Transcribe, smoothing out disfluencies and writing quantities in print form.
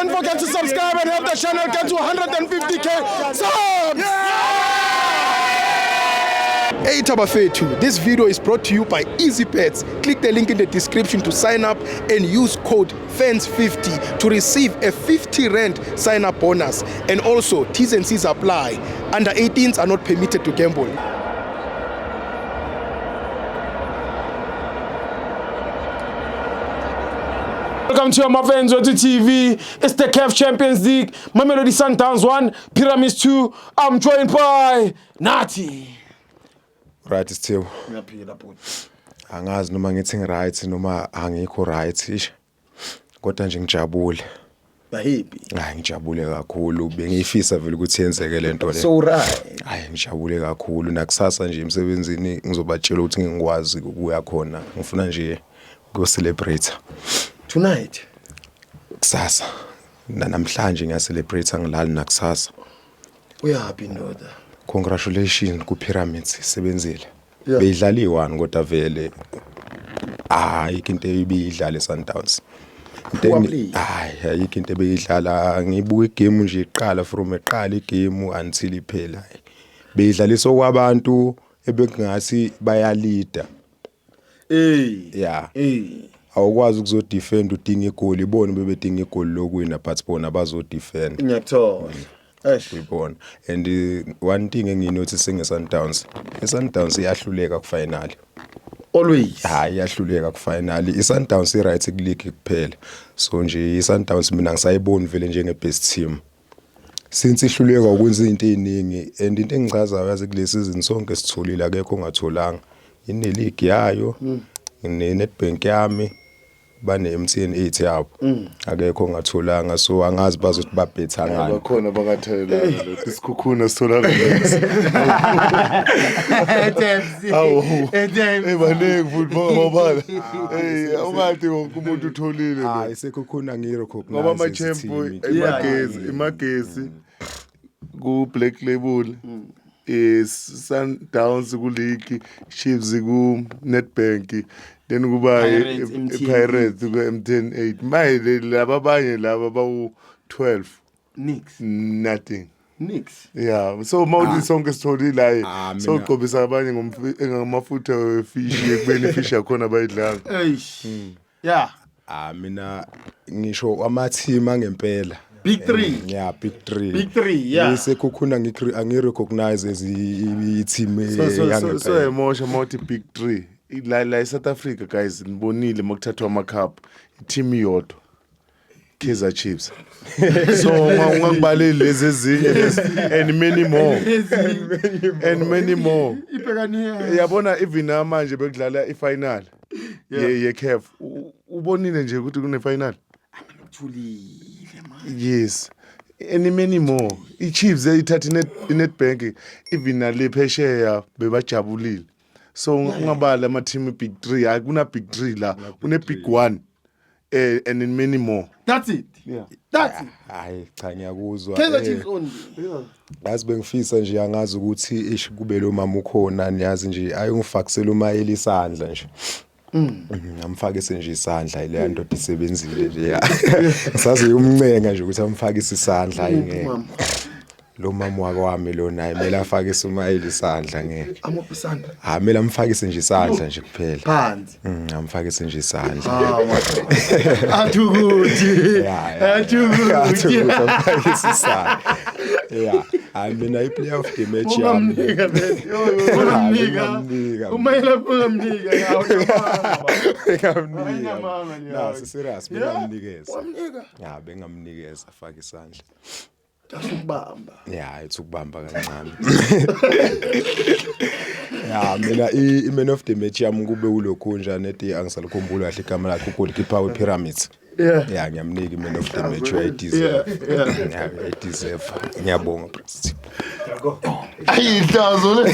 Don't forget to subscribe and help the channel get to 150K subs. Hey Tabafethu, this video is brought to you by Easybet. Click the link in the description to sign up and use code FANS50 to receive a 50 rand sign up bonus. And also, T's and C's apply. Under 18s are not permitted to gamble. Welcome to your fans on TV. It's the CAF Champions League. Mamelodi Sundowns 1, Pyramids 2. I'm joined by Nati. Right Sithiwe. Ngiyaphila bhuti. Angazi noma ngithi ngiright noma angikho right ish. Kodwa nje ngijabule. Bahipi. Hayi ngijabule kakhulu. Bengiyifisa vele ukuthi yenzeke lento le. So right. Hayi ngijabule kakhulu nakusasa nje emsebenzini ngizobatshela ukuthi ngingikwazi ukuya khona. Ngifuna nje go celebrate Tonight. kusasa. Na namhlanje ngiya celebrate ngilali nakusasa. Uyapi ndoda. Congratulations ku Pyramids isebenzile. Yeah. Beyidlala i1 kodwa vele ayikho into ebiyidlala eSundowns. Into Poor engi- play. Hayi ayikho into ebeyidlala ngibuka igame nje iqala from eqala igame until iphela. Hayi. Beyidlalisa okwabantu ebekungathi bayalida. Hey. Yeah. Hey. Awukwazi ukuzodefend udinga igoli ibona bebedinga igoli lokuwina but bona bazodefend. Ngiyakuthola. Eish. Uyibona and one thing engiyinotice nge-Sundowns, i-Sundowns iyahluleka ku-final. Always. Hayi iyahluleka ku-final. I-Sundowns i-right ku-league kuphela. So nje i-Sundowns mina ngisayiboni vele njenge-best team. Since ihluleka ukwenza izinto eziningi and into engichazayo yazi kule season sonke sitholile akekho ongatholanga. Ine-league yayo, ne-Nedbank yami, bane-MTN 8 yabo. Akekho ongatholanga so angazi bazothi babhetha ngani. Bakhona bangathelelana lo isikhukhuna sitholakala. Awu. Eh baningi futhi bangabala. Eh ungathi wonke umuntu utholile lo. Hayi sekhukhuna ngiyirecognize Ngoba ama champ imagezi imagezi ku Black Label eh Sundowns ku league Chiefs ku Nedbank then kuba Pirates, MTN. Pirates ku MTN 8 maye laba abanye laba bawu 12 Nix. nothing. Nix. Yeah, so mawuthi sonke sitholile hayi Ah, mina- sogqobisa abanye ngamafutha wefish ekubeni ifish yakhona bayidlanga. Eish. Yeah. Ah mina ngisho ama team angempela. Big three. Yeah, big 3. Big three, yeah. Sekhukhuna ngirecognize as i team So so so so yangempela. emosha mawuthi big 3. La la eSouth Africa guys nibonile makuthathwa ama cup team iyodwa. Kaizer Chiefs. So ungangibaleli lezi ezinye lezi and many more. And many more. Ibhekani. Yabona even namanje bekudlala ifinal. Ye ye CAF. Ubonile nje ukuthi kune final. Thulile man. Yes. And many more. I-Chiefs ithatha i-Nedbank even nale phesheya bebajabulile. So ungabali ama team big 3 hayi kuna big 3 la une big 1 eh and in many more. That's it. Yeah. That's it. Hayi cha ngiyakuzwa. Kaizer Eh, Chiefs only. Yazi bengifisa nje angazi ukuthi ish kube lo mama ukhona niyazi nje ayongifakisela umayeli isandla nje. Amfakise nje isandla ile ndoda isebenzile nje ya. Ngisaze umncenga nje ukuthi amfakise isandla hayi ngeke. Mama. Lo mama wakwami lo naye kumele afakise umayeli isandla ngeke. Amuphi isandla. Ha kumele amfakise nje isandla nje kuphela. Phansi. Amfakise nje isandla. Athukuthi. Yeah, yeah. Athukuthi. Athukuthi amfakise isandla. Yeah, hayi mina i player of the match yami. Ungamnika bese. Ungamnika. Bengamnika. Umayela ungamnika. Ya, unamanga, baba. Bengamnika. Ayinamanga nje, Na, hayi. serious bengamnikeza. Wamnika. Ya bengamnikeza afake isandla. Asukubamba. Ya ethi ukubamba kancane. Ya mina i man of the match yami kube ulokhu njani ethi angisalikhumbuli kahle igama lakhe ugoalkeeper we Pyramids. Yeah. Ya ngiyamnika i man of the match uyayideserve. Yeah, uyayideserve. Ngiyabonga President. Ayihlazo le.